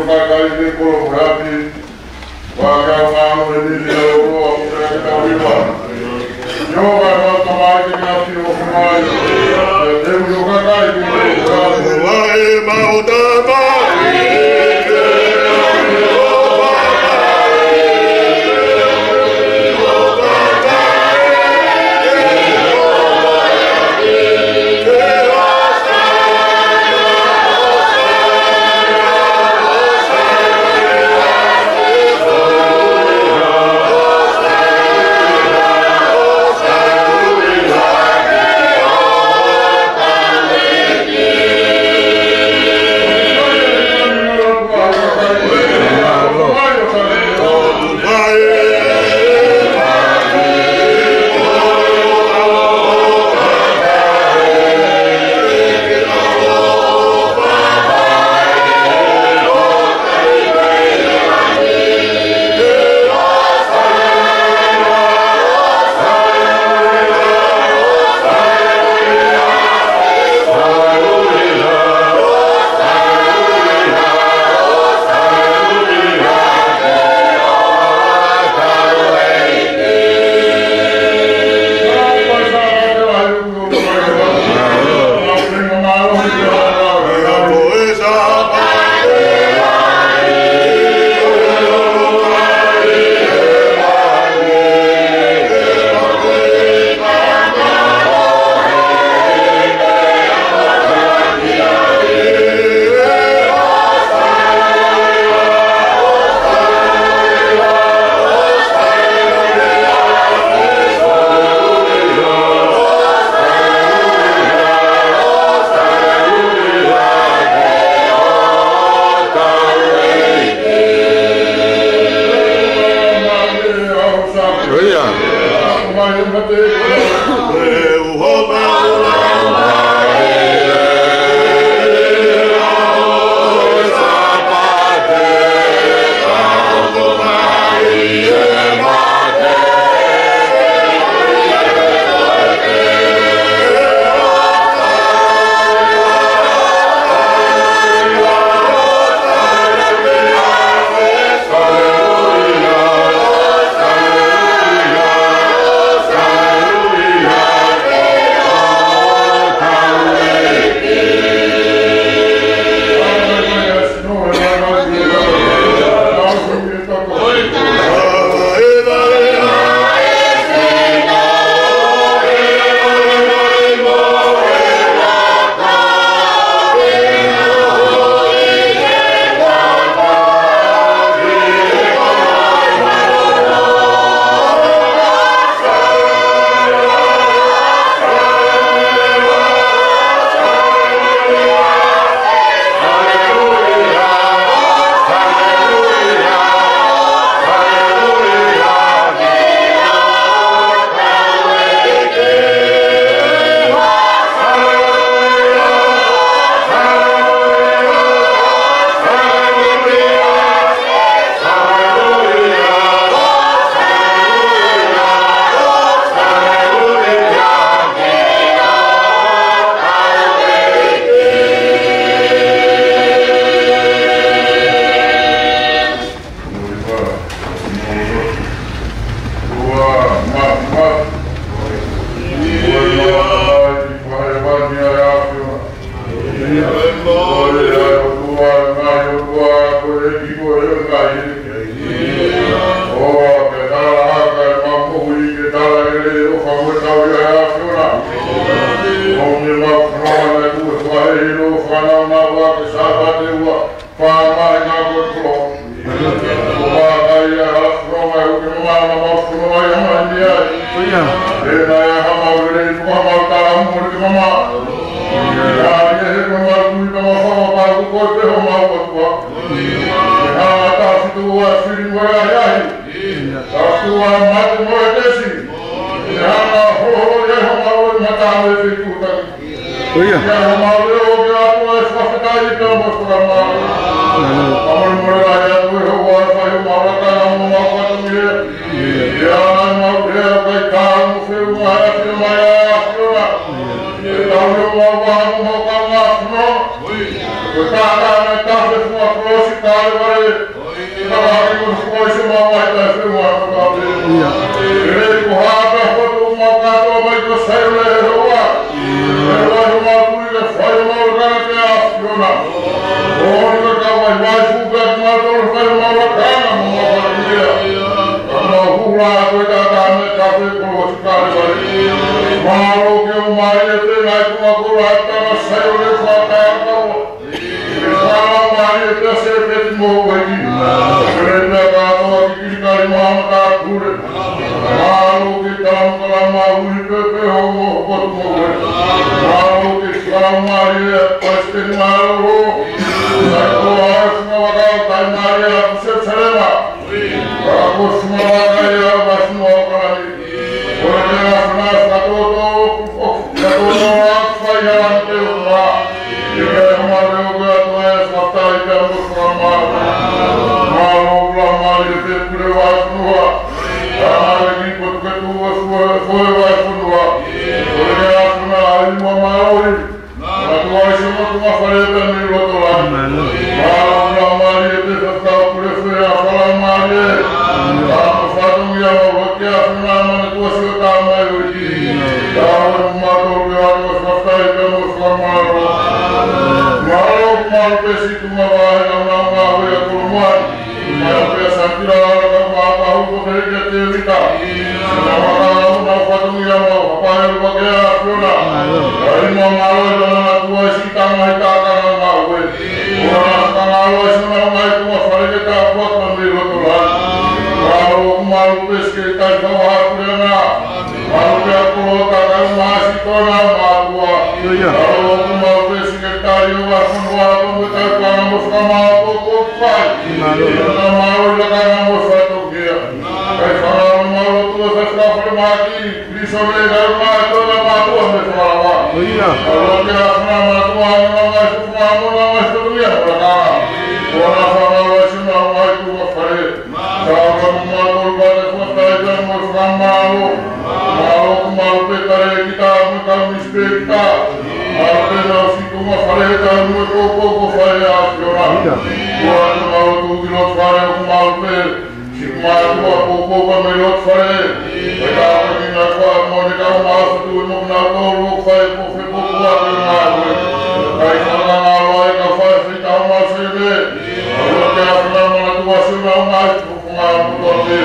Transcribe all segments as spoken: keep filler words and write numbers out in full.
Kakai ke kolo mulapi, wa ke au ngalo e nini na o loa, ke ke tau iwa. Yo, wa, wa, tamai ke ke afi o kumai. Ke te u yo kakai ke kolo mulapi. Wa e mau tamai. ʻIo. Ia. Mālō ke ʻomai e tēnā i tō ʻa kolo ʻa e tama Saione, fakaʻapaʻapa. Ke fakamālō e pea se peti mo ueki. Pele pea kātoa ki kili kali mahana ka pule. Mālō ke talamukala maui pepe ho mo ho potu mo ueki. Mālō ke fakamālō e Palesiteni Mālōlō. Sai ko e funga vaka ʻo tai mālie ʻa Selusalema. Ka ko e funga vaka ia ʻo Vasunua ʻAokalani. Ko e meʻa fana fakatoto, fakatoto a fai a te o ma. Ke ke ma le o ke atu e fakatai ka mo fakamālō. Mālō ʻoku mālie pē Pule Vasunua. Ka mālie ki potu ke tu o fue, fue Vasunua. Ko e meʻa fana ai mo maoli. Mālō ʻa e siʻono tuʻa fale pē mei loto langi. Mālō. Mālō ʻoku mālie pē fakatau Pule Fea, fakamālō. Mālō. Mālō fatongia mo loke a funa mana tuʻa siʻo tamai ʻo ʻEiki. Mālō. Ka ʻoku mālō pē ʻa e fakatai pē mo fakamālō. Mālō ʻoku mālō pē siʻi tuʻa vahe na na ngāue ʻa Kolomuani. Mālō pē Santila, ka mālō pē Tēvita. Mālō pē fatongia mo hapai ʻo ke a funa. Mālō. Ai mo mālō e mana tuʻa siʻi tama i tākana ngāue. Ko e mana mālō e siʻono ngaahi tuʻa fale ke tāpuaki mei loto langi. Mālō ʻoku mālō pē Sekelitali Fakavahaʻapuleʻanga. Mālō pē ʻa Kolota Kaumāsi tona mātuʻa. Ia. Mālō ʻoku mālō pē Sekelitali ʻo Vasunua ʻo me kai pana mo fakamālō ko fai. Mālō. Ia na mālō i lakanga mo fatongia. Kai fakamālō mālō tuʻa sa sa fale maki. Lisone kai mā tona mātuʻa me fakalava. Ia. Mālō ke a fana mātuʻa ʻa e ngaahi suku mā mo ngaahi suku ia mo lakanga. Ko na fakamālō e siʻono ngaahi tuʻa fale. Ka ʻoku mau mālō pē te fakatai pē mo fakamālō. Mālō ʻoku mālō pē Talēkita mo e kau nisipēkita. Mālō pē nau siʻi tuʻa fale he taimi ko ē ko fai ʻa Fiona. Ia. Ko atu mālō tuʻu ki loto fale ʻoku mālō pē siʻi mātuʻa ko ko ka mei loto fale. Ko e taha ki na kua mo ne kau māsatu mo na tolu ʻoku fai ko fe ko kua ke mālō. Kai fakamālō ai ka fai fai tau māsene. Mālō ke a fana mana tuʻa siʻono ngaahi Ia. Mālō pē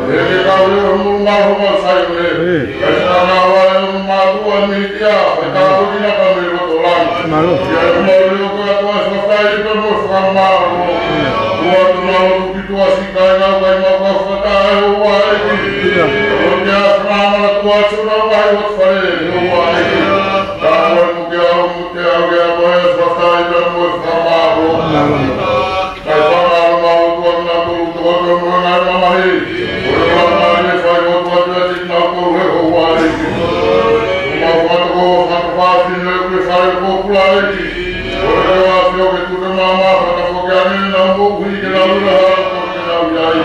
ʻi he kau leʻo mo Saione. Mālō. Kai fakamālō ai ʻo mātuʻa mei tia, kai tāpuekina ka mei loto langi. Mālō. Ia e mau leʻo kātoa e fakatai pē mo fakamālō. Ia. Ua tu mālō tu ki tuʻa siʻi kāinga kai mau kau fakatai ʻo ua ʻEiki. Ia. Ko te a fana mana tuʻa siʻono ngaahi ʻotu fale ʻo ua ʻEiki. Ka ua mo ke alo mo te au ia ko e fakatai pē mo fakamālō. Mālō. Kai fakamālō mālō tuʻa kinautolu toko tonu e ngaahi mamahi. Ko e fakamālō e fai ʻo tuʻa tuʻa te kinautolu he ʻoua ʻEiki. Mau fakatoko fakafāfine ke fai ko pula ʻEiki. Ko e kau ʻafio ke tuke mama fakafoki ange nau moʻui ke nau ʻilo ha ko ke nau ʻi ai.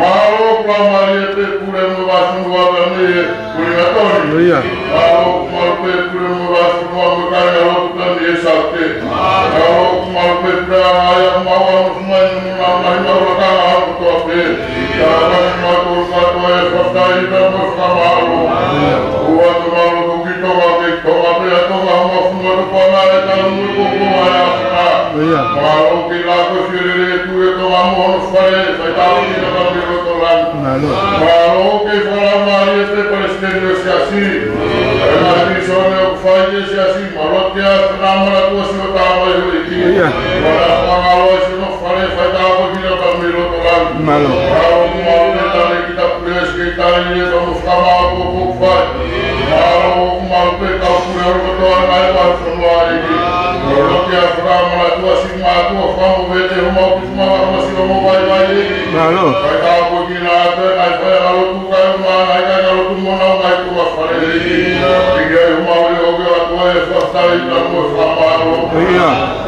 Mālō ʻoku mālie pē Pule mo Vasunua pē mei he Pule Ngatoni. Ia. Mālō ʻoku mālō pē Pule mo Vasunua mo e kāinga lotu pē mei he Saute. Mālō ʻoku mālō pē Pule ʻa ia ʻoku mau ʻalu mai mo na mai mau lakanga ʻa kotoa pē. Ka ʻoku mau tolu kātoa e fakatai pē mo fakamālō. Ua tu mālō tu ki Tonga, ki Tonga pē ʻa Tonga, mo fuma tu panga e tau mo e koko ʻa e ʻAfika. Ia. Mālō ke la ko fielele tu e Tonga mo hono fale, fai tau ki na ka mei loto langi. Mālō. Mālō ke fakamālō e te Palesiteni ʻo e Siasi. E ngaahi misone ʻoku fai e Siasi, mālō ke a fana mana tuʻa siʻo tamai ʻo ʻEiki. Ia. Mālō fakamālō e siʻono fale, fai tau ki na ka mei loto langi. Mālō. Mālō, mālō e Talēkita Pule, Sekelitali, e ka mo fakamālō ko fai. Mālō, mālō pē kau pule ʻo kotoa nai wa fonua ʻEiki. Mālō ke a fana mana tuʻa siʻi mātuʻa famo vete homau Mālō. ʻIo.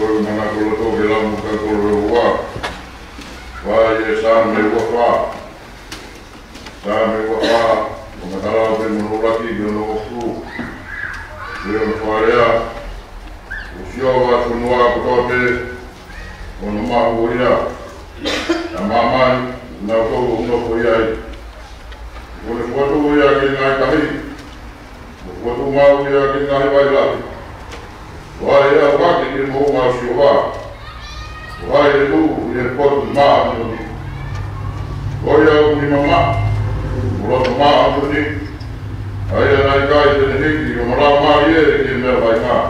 Ko e manako loto ke lau mo ka kolo ua. Vahe ʻe Saame ua fā. Saame ua fā, ʻo matalau pē mo ʻuluaki ki hono hongofulu. Pea ʻoku fakalea: ʻO Sihova ʻa e fonua kotoa pē, ʻo hono maʻu ʻo ia, ʻa māmani, ʻoku nau tō ʻo nofo ai. Kuo ne fokotuʻu ia ki he ngaahi tahi, mo fokotuʻu maʻu ia ki he ngaahi vai lahi. Ko hai ʻe aʻu hake ki he moʻunga ʻo Sihova? Ko hai ʻe tuʻu ʻi he potu māʻoniʻoni? Ko ia ʻoku nima maʻa, mo loto māʻoniʻoni, ʻa ia naʻe ʻikai te ne hiki hono laumālie ki he meʻa vaivai,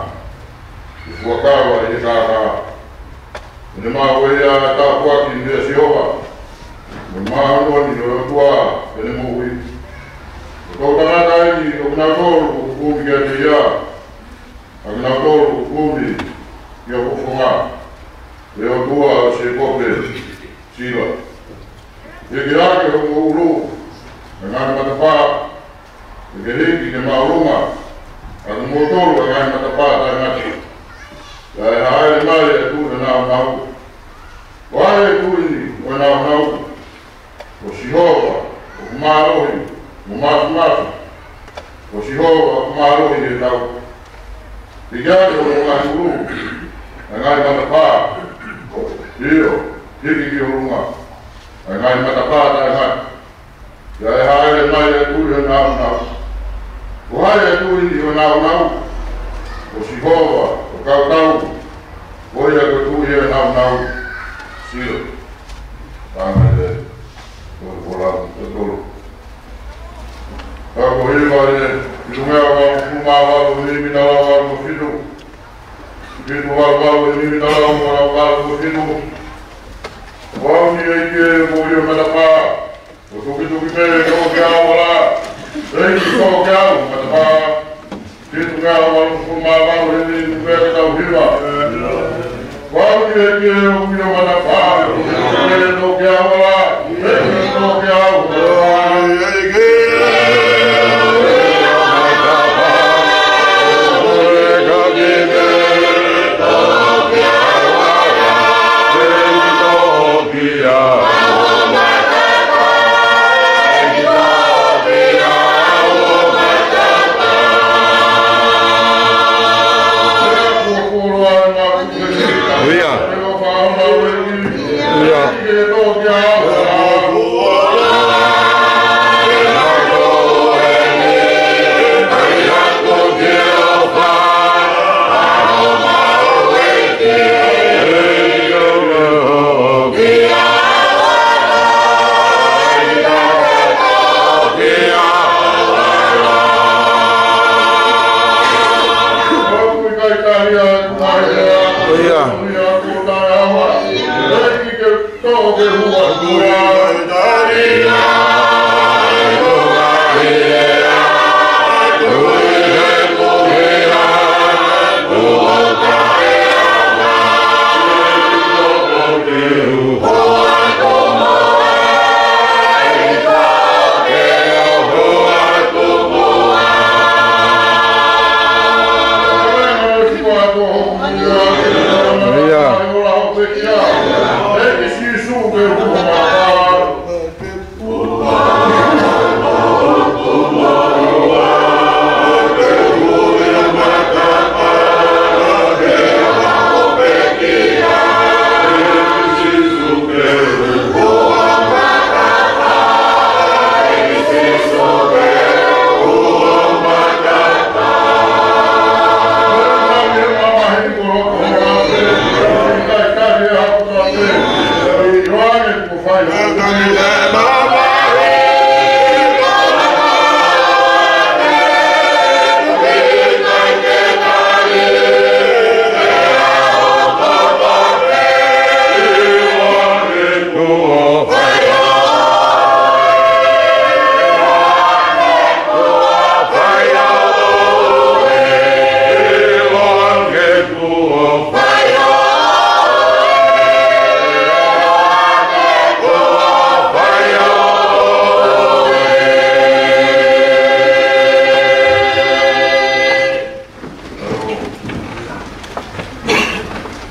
ʻo fuakava ʻi he kākā. Te ne maʻu ʻe ia ʻa e tāpuaki mei a Sihova, mo e māʻoniʻoni ʻo e ʻOtua te ne moʻui. Ko e toʻu tangata eni ʻoku nau tolu ʻoku kumi kiate ia, ʻa kinautolu ʻoku kumi ki hoku fofonga, ʻe ʻOtua ʻo Sēkope, Sila. Ke ke hake hoʻo ʻulu ʻa e ngaahi matapā, ke ke hiki ke māʻolunga ʻa kimoutolu ʻa e ngaahi matapā taʻengata, kae hāʻele mai ʻa e Tuʻi ʻo e nāunau. Ko hai ʻa e Tuʻi ni ʻo e nāunau? Ko Sihova ʻoku mālohi mo māfimafi. Ko Sihova ʻoku mālohi ʻi he tau. Hiki hake hoʻo ngaahi ʻulu ʻa e ngaahi matapā, ʻio, hiki ki ʻolunga ʻa e ngaahi matapā taʻengata, kae hāʻele mai ʻa e Tuʻi ʻo e nāunau. Ko hai ʻa e Tuʻi ni ʻo e nāunau? Ko Sihova ʻo e kau tau, ko ia ko e Tuʻi ʻo e nāunau. Sila. Tāngai le. Tolu kola, tolu. Ka ko hiva e, fitungeau valungofulu mā valu, nimi talau valungofulu fitu. Fitu valu valu, nimi talau valungofulu fitu. Ko au ni ʻEiki ē, ʻoku ou ʻi he matapā, ʻo tukituki pē ʻo ke au ala. ʻEiki, ʻo ke au matapā. Fitungeau valungofulu mā valu, eni nukea ke tau hiva. Ko au ni ʻEiki ē, ʻoku ou ʻi he matapā, ʻo ke au ala, ʻEiki, ʻo ke au. ʻIo. ʻIo.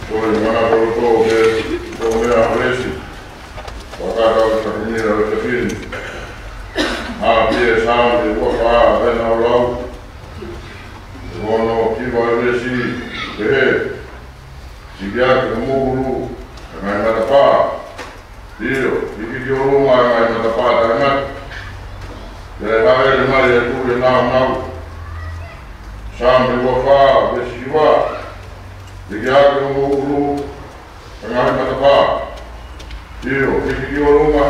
Ko e mana koloto ke ko mea halesi. Wakata o Sakumira o Tepini. A pia Saame ua fā, vena o lau. Ono kiva e vesi, pehē. Sikiake mo ulu, e ngaahi matapā. ʻIo, hiki ki ʻolunga e ngaahi matapā taʻengata. ʻE haʻele mai e tuʻi ʻo e nāunau. Saame ua fā, vesi hiva. Sikiake mo ulu, e ngaahi matapā. ʻIo, hiki ki ʻolunga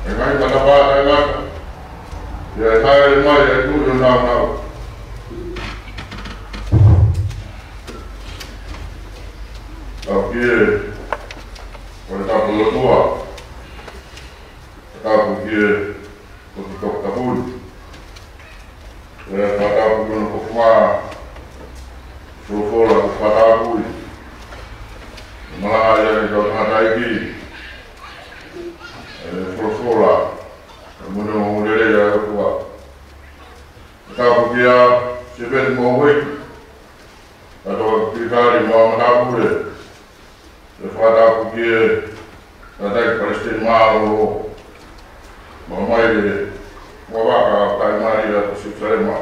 e ngaahi matapā taʻengata. ʻE haʻele mai e tuʻi ʻo e nāunau. Tau pehē, ko e tapu ʻOtua. Tapu ki he ʻOtua toputapu. ʻE fakatapu ki hono kofu mā, folofola kuo fakatapu. Malanga ia ʻi he kau tangataʻeiki. ʻE folofola, ʻe moʻoni mo lelei ʻa e ʻOtua. Tapu kia Sipeti mo Ueki. Katoa ki kali mo Matapule. ʻE fakatapu ki he tangataʻeiki palesiteni mālōlō. Mo mai le mo vaka kai mali la ko Siusalema.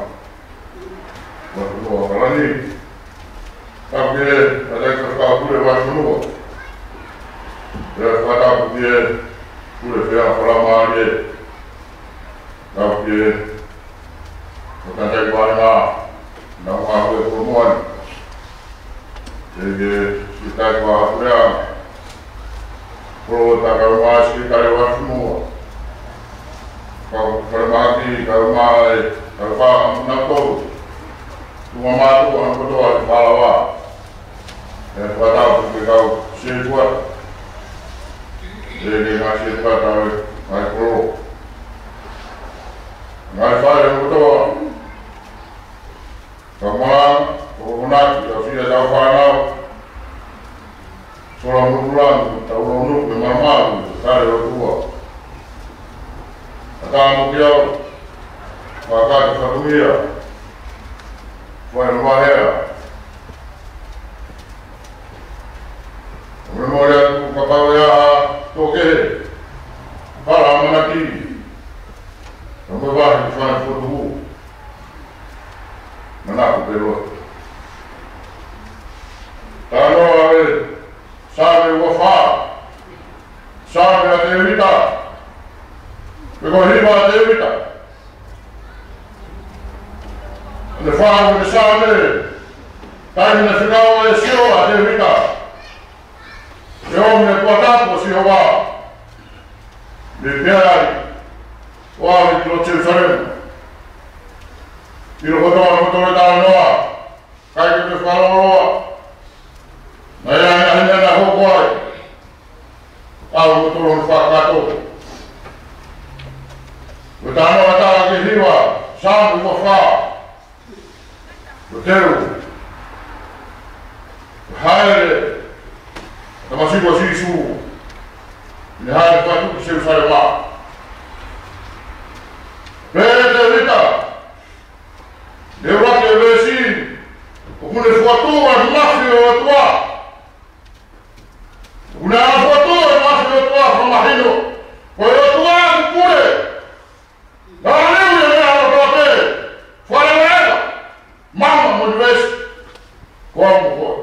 Mo ko Kalani. Tapu ki he tangataʻeiki fakapule Vatunua. ʻE fakatapu ki he pule fea falamālie. Tapu ki he Ko tangataʻeiki vāhenga, naʻa ngāue ko moani. ʻE ke sitai ko a pulea. Ko takau mā sitai Vatunua. Kau falemahaki, kau mā e, kau pā, na tou. Tuma mātou, ʻa kotoa ʻi Palawa. ʻE fakatapu ki he kau sētuata. ʻE ke ngaahi sētuata ʻo e ngaahi kolo. Ngaahi fale ʻo kotoa. Kau malanga, kau akonaki, kau fia tau fānau. Sola mutulangu, tau lonu, ke mamalu, tale ʻOtua. ʻAtā mo kiau, fakata fatungia. Fai mo mahea. Ko e mole atu kapau ʻe ʻi ai ha tō kehe, fala ʻamanaki, ka mo e vahe ki fana fotu. Manako pē loa. Talanoa ʻa e Saame ua fā. Saame ʻa Tēvita. Pe ko e hiva ʻa Tēvita. Ne fā mo e Saame. Taimi naʻe fekau ʻe Sihova ʻa Tēvita. ʻE ʻomi e tuʻa tapu ʻo Sihova. Mei he peau ʻo ʻave ki loto Selusalema. ʻIlo kotoa mo tole talanoa. Kai ko te fakaloloa. Naʻe ʻi ai e ngaahi meʻa naʻe hoko ai. Kau mo tolo mo fā Ko e talanoa ʻa e tala ki he hiva, Saame uofā. Ko e teu, ko e hāʻele ʻa e tamasiʻi ko Sīsū, ʻi heʻene hāʻele fakatupu ki Selūsalema. Pehē ʻe Tēvita, ʻi he ʻuluaki veesi, ʻoku ne fokotuʻu ʻa e mafi ʻo e ʻOtua. ʻOku ne fokotuʻu ʻa e mafi ʻo e ʻOtua, fakamahino, ko e ʻOtua ʻoku pule. Naʻa ne ui ʻa e meʻa kotoa pē, fale ʻo e leva, maama mo e ʻunivēsi, ko au mo koe.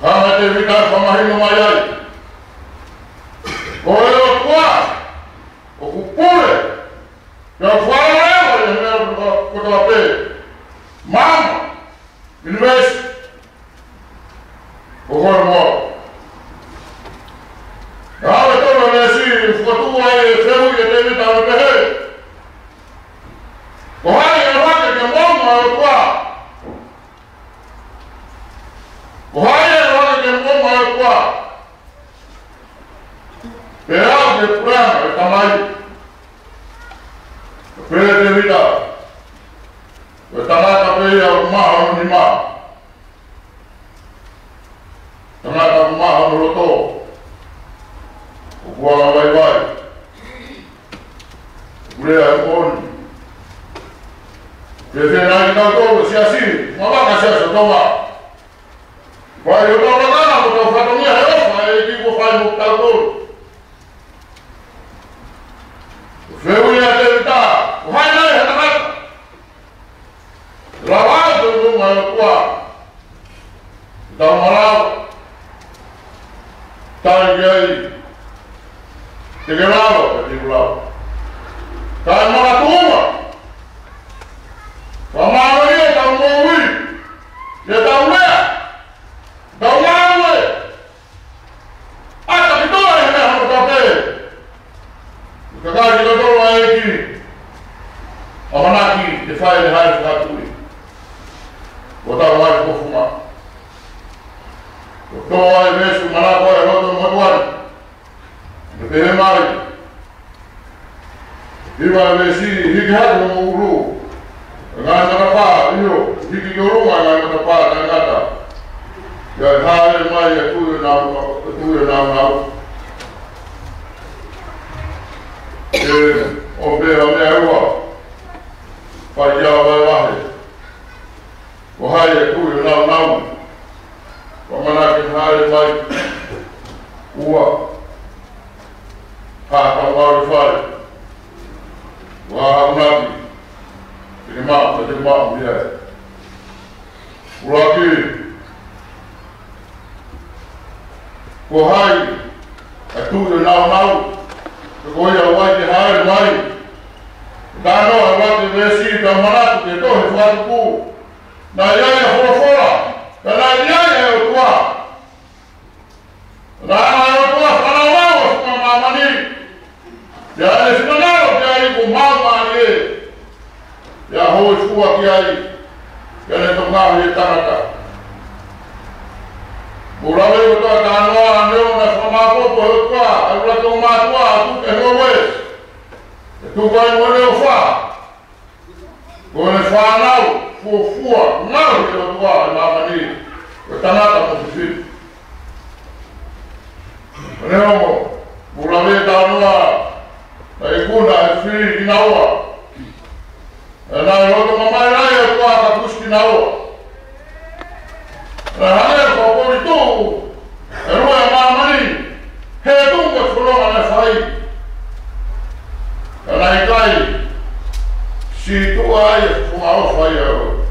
Hanga ʻe Tēvita ʻo fakamahino mai ai, ko e ʻOtua ʻoku pule, pea fale ʻo e leva ʻi he meʻa kotoa pē, maama, ʻunivēsi, ko koe mo au. Naʻe tolu ʻa e veesi ʻoku fokotuʻu ai e fehuʻi ʻa Tēvita ʻo pehē, ko hai ʻe ʻalu hake ki he moʻunga ʻo e ʻOtua? Ko hai ʻe ʻalu hake ki he moʻunga ʻo e ʻOtua? Pea aʻu ki he puleʻanga ʻo e Tamai. Pehē ʻe Tēvita, ko e tangata pē ia ʻoku maha hono nima, tangata ʻoku maha hono loto, ʻoku angavaivai, ʻoku lea moʻoni. Pea fēfē nai kitautolu, siasi, ngaahi vaka siasi ʻo Tonga? Fai hotau lakanga mo hotau fatongia he ʻofa ʻa e ʻEiki kuo fai mo kitautolu. Fehuʻi ʻa Tēvita, ko hai nai ha tangata ʻe lava ʻo aʻu ki he moʻunga ʻo e ʻOtua? Tau malava, tali ki ai, te ke lava, te ke lava. Kae makatuʻunga, fakamālohiʻi ʻetau moʻui, ʻi heʻetau lea, ʻetau ngāue, ʻata ki tuʻa ʻi he meʻa kotoa pē. Kakai kitautolu ʻa e ʻEiki, ʻamanaki ke fai ʻene hāʻele fakatuʻi. Ko ʻetau ngaahi kofunga. Ko e tolu ʻa e veesi ʻoku manako ai e loto motuʻa ni. Ne pehē mai, hiva veesi, hiki hake hoʻomou ʻulu, ngaahi matapā, ʻio, hiki ki ʻolunga ngaahi matapā taʻengata, kae hāʻele mai ʻa e Tuʻi ʻo e nāunau, ʻa e Tuʻi ʻo e nāunau. ʻE, ʻoku pehē ʻa e meʻa ʻe ua, fai ʻa e vahevahe. Ko hai ʻa e Tuʻi ʻo e nāunau? Ko e ʻamanaki ke hāʻele mai. Ua, haʻatau ngāue fai. Ko e hā haʻo ʻamanaki te ke maʻu, te ke maʻu ia? ʻUluaki, ko hai ʻa e Tuʻi ʻo e nāunau? Pe ko ia ʻoku ʻai ke hāʻele mai? Talanoa ʻa e ʻuluaki veesi, tau manatu ki he tohi Fakatupu. Naʻe ʻi ai ʻa e Folofola, pea naʻe ʻi ai ʻa e ʻOtua. Naʻe ʻi ai ʻa e ʻOtua, fanauʻi ʻa e funga māmani. Pea ne finangalo ki ai ko e maama ʻa e, pea hōifua ki ai, pea ne tokangaʻi e tangata. Mou lave ʻi he talanoa ʻa e meʻa naʻe fakamāʻopoʻopo ʻe he ʻOtua ʻa e ʻuluaki ongo mātuʻa ʻo tuku ki he ngoue, ʻo tuku ai mo ʻene ʻofa. Ko ʻene fānau, fuofua, ngaohi ʻe he ʻOtua ʻa māmani, ko e tangata mo e fefine. Ko ʻene ongo, mou lave ʻi he talanoa naʻe ikuna ʻe he fili kinaua. Pea naʻe loto mamahi lahi ʻa e ʻOtua ka kusi kinaua. Naʻe hangē ko e pōpoli tuʻu ʻe lue ʻa māmani, he tuʻu mo e fononga naʻe fai. Ka naʻe ʻikai sītuʻa ai e funga ʻofa ia ʻo e ʻOtua.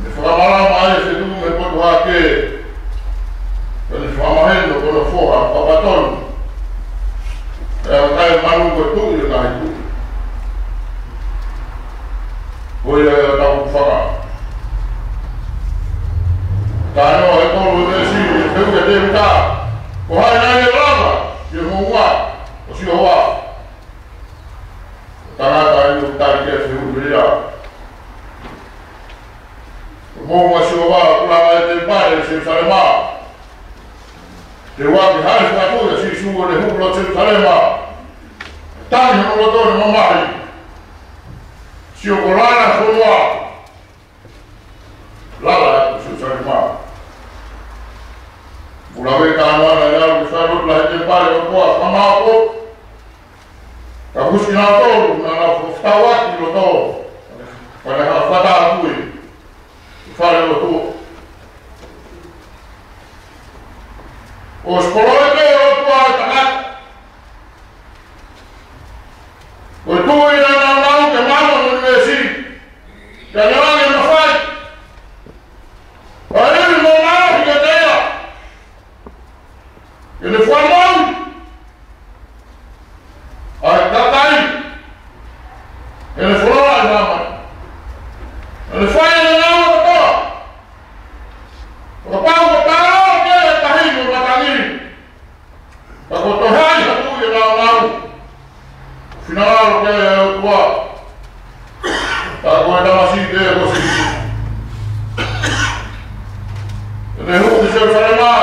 Ne fakamalama ai e fetuʻu mei he potu hahake. Pea ne fakamahino ko hono foha fakatonu. Pea ʻikai manu ko e Tuʻi ʻo e ngaahi tuʻi. Ko ia ʻa e tau faka. Talanoa ʻe tolu ʻa e veesi, fehuʻi ʻa Tēvita, ko hai nai ʻe lava ki he moʻunga ʻo Sihova? Tangata ʻi he tali ki he fehuʻi ia. Ko e moʻunga ʻo Sihova, ʻoku lava ʻi he temipale ʻi Selūsalema. Te u ʻai ke hāʻele fakatuʻi ʻa Sīsū Ko e hū ki Selusalema, tangi hono loto ʻo ne mamahi. Sio ko e lala ʻo e fonua. Lala ʻa Selusalema. Pula veka ana ana ia ʻo fai lotu lahi temipale ʻo e ʻOtua, fakamāʻopoʻopo. Ka kusi na tolu, naʻa nau fakatauaki loto. Pea nau fakatauaki. Fale ʻo e ʻOtua. ʻOsi koloa e ʻOtua ʻa e tangata. Ko e tuʻi ʻa e nāunau ke maama mo ne veesi. Ke ne langi mafai. ʻA e ivi mo maʻu ki he teia. Ke ne fua maʻu ʻa e kakai. Ke ne fua ʻa e nāunau. Ke ne fai ʻa e nāunau kotoa. Ko e pau ko e pau ke tahi mo matangi. Ka ko e tohi ʻa e tuʻi ʻa e nāunau. Finangalo ke ʻa e ʻOtua. Ka ko e tamasiʻi pē ko Sīsū. Ke ne hū ki Selusalema.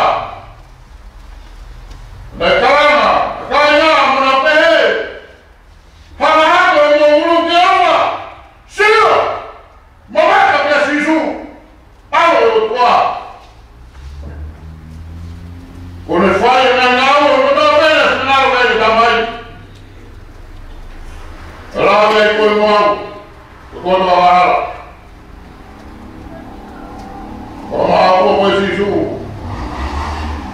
Naʻe kalanga, ka kāinga, mo nau pehē. Hanga hake hoʻomou ʻulu ki ʻolunga. Sio! Mamata kia Sīsū. ʻAlo ʻo e ʻOtua. Kuo ne fai ʻa e ngāue kotoa pē naʻe finangalo ki ai ʻe he Tamai. Lava mai koe mo au. Ko e kotoa hala. Ko e māʻopoʻopo ʻo Sīsū.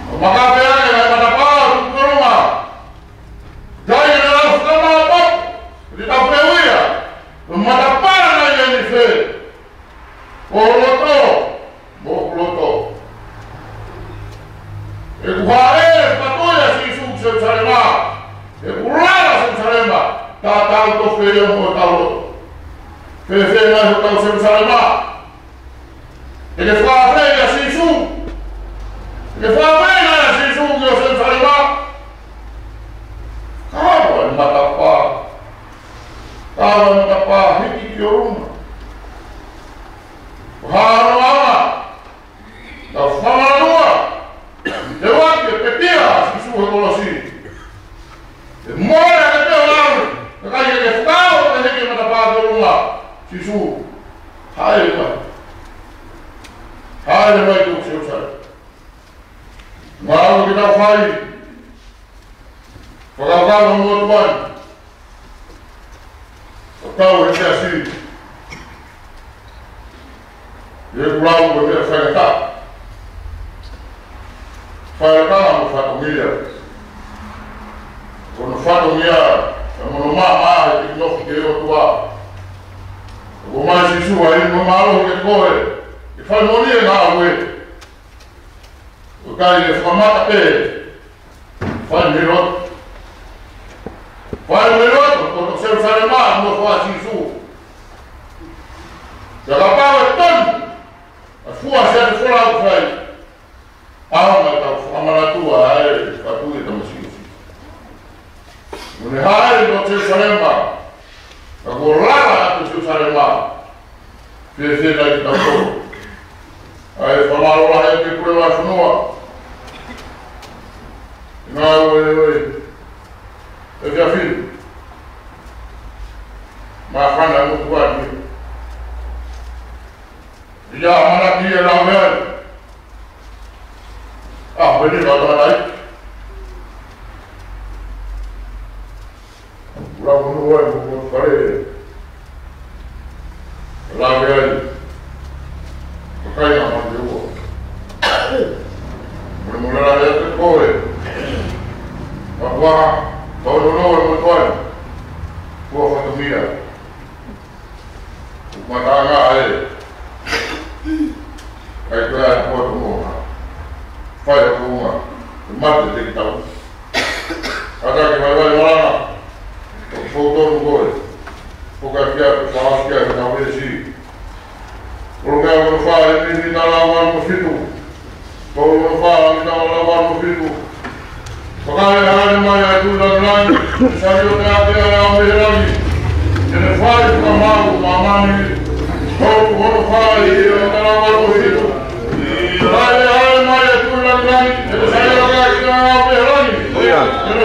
Ko e maka pē ʻa e matapā ʻo e ʻolunga. Kai ʻe nau fakamāʻopoʻopo. Te tau pehē ia. Ko e matapā naʻe ʻi ai ʻi fē. Ko ho loto. Mo hoku loto. ʻOku haʻele fakatoi ʻa Sīsū ki Selusalema. ʻOku lala Selusalema. Tatau tofu pē ia mo hotau loto. Fēfē nai hotau Selusalema? ʻE ke fakaafeʻi ʻa Sīsū? ʻE ke fakaafeʻi nai ʻa Sīsū ki ho Selusalema? Kava e matapā. Kava e matapā hiki ki ʻolunga. Ko e hā hono anga? Tau fakamālō. Te u ʻai ke pekia ʻa Sīsū he kolosi. ʻE mole ʻa e pē ʻo e lau. Kae ʻikai ke fakao ke hiki e matapā ki ʻolunga. Sīsū. Haʻele mai. Haʻele mai ki Selusalema. Mālō ke tau fai. Fakakaukau mo tuan. Fakakaukau he siasi. ʻI heʻeku lau ko e meʻa faingataʻa. Faingataʻa mo fatongia. Ko hono fatongia, ʻa e mono maama ʻe te nofo ki he ʻOtua. Ko mai Sīsū ai mo mālō ke koe. Ke fai moʻoni e ngāue. ʻOku ʻikai ke fakamata pē. Fai mei loto. Fai mei loto, ko Selusalema, mo fua Sīsū. Ka kapau ʻe tonu, ʻa e fua sia te folau fai. ʻAonga tau fakamanatua ʻa e fatu e tamasiʻi. Mo ne haʻele ki Selusalema, ka kuo lala atu Selusalema. Fēfē nai kitautolu? ʻA e fakamālō lahi atu ki he puleʻanga ʻo e fonua. Ngāue ʻo e efiafi ni. Māfana mo tuan ni. ʻIa mana ki e lau mea. ʻA, peni lau tangata ai. Ula munu ai mo ko kale. Lave ai. Kakai na ma te ua. Muna muna lave atu koe. Papua, tau nono ai mo tuan. Kua fakamia. Matanga e. Kai kua e kua tu mo. Fai a kua. Mate te tau. Ata ke vai vai malanga. Ko tonu koe. Ko ka kia ko ka kia ka vesi. Ko lo mea ko fai ni ni tala wa mo fitu. Tolu ono fā, ki tau ala ua mo fitu. Fakaʻae mai ʻa e tuʻi langilangi, sai o te ake ʻa e ʻao mei he langi. Ke ne fai ka mau māmani. Tolu ono fā, ki tau ala ua mo fitu. Fakaʻae mai ʻa e tuʻi langilangi, ke ne sai o te ake ʻa e ʻao mei he langi. Ke ne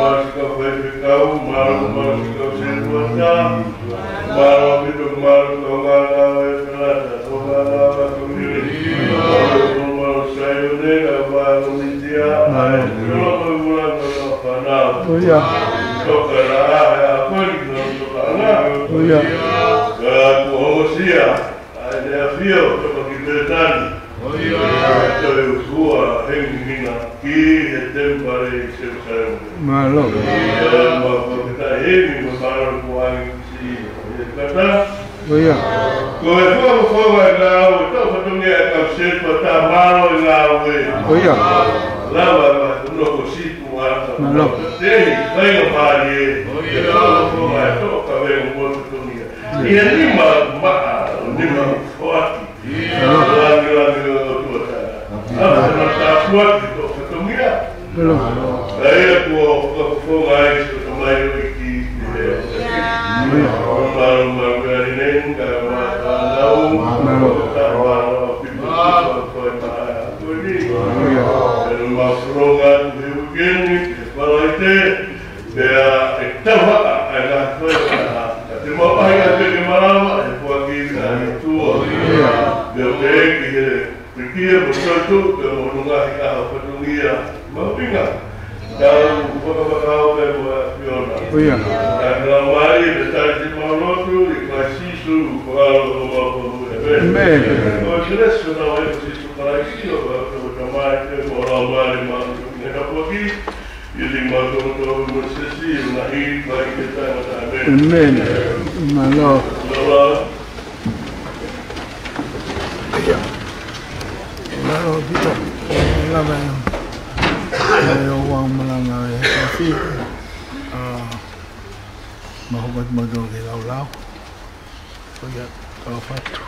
mālō siʻi kau faifekau, mālō mālō siʻi kau sētuata, mālō ʻaupito, mālō kau ngāngāue ʻa e Felata, kau ngāngāue ʻa e Komiti, mālō mālō Saione, kau Komiti, mālō. Mālō mālō mālō fānau. ʻIo. Toka la, ʻa e ʻaho ni, toka la. ʻIo. Ka kuo ongosia ʻa ʻEne ʻAfio, toka ki Peletani. ʻIo. Toe ʻutua, hengihengi ki he temipale ʻi Selusalema. Mālō. ʻIo, ma fakafetaʻi heni, ma mālō kuo ʻange ki siʻi ʻo e kata. ʻIo. Ko e fakafofonga ʻa e ngāue, tau fatongia ʻa e kau sētuata, mālō e ngāue. ʻIo. Lava ma tuno ko situ ata. Mālō. Te i kai o mālie. ʻIo, fakafofonga ʻa e tō ka veo mo fatongia. ʻIo. ʻIa nima maʻa, nima foaki. Langilangi ʻo e ʻOtua. ʻAfio na ta fuati ko fatongia. ʻIo. ʻA ia kuo fakafofonga ai siʻoto mai ʻo iki. ʻIo. Mālō mālō meʻa rinenga ma fānau. Mālō. Ka mālō pipo ko e maʻa ko eni. ʻIo. ʻE ma fakafofonga atu he uikeni, he Falaite. Pea ʻe tau haʻa, ʻa e ngaahi fai ʻa e ngaahi. Ka te mau ʻai ʻa e peke malama, ʻe puaki ʻa e tua. Pea ʻo pehē ki he pekia, mo soto, pea mo hono ngaahi ʻaho fatongia. Mau pinga. Tau fakavakau pea mo e ʻAfiona. ʻIo. Ka te lau mai, pea tali siʻi mau lotu, ʻia Sīsū, ko e ʻAlo ʻo mau Fakamoʻui. ʻĒmeni. ʻĒmeni. Ko e kelesi ʻa hotau ʻEiki ko Sīsū Kalaisi, ʻofa ʻa e ʻOtua ko e Tamai, pea mo e Laumālie Māʻoniʻoni, ke na puaki. ʻIo, te mau tō tō mo sesi, na i, pai ke tae mata, ʻēmeni. ʻĒmeni. Mālō. Mālō. Pita, lava e, e o wau malanga e he kafi. A, ma hoka ma do ke lau lau. Ko ia, ka fatu.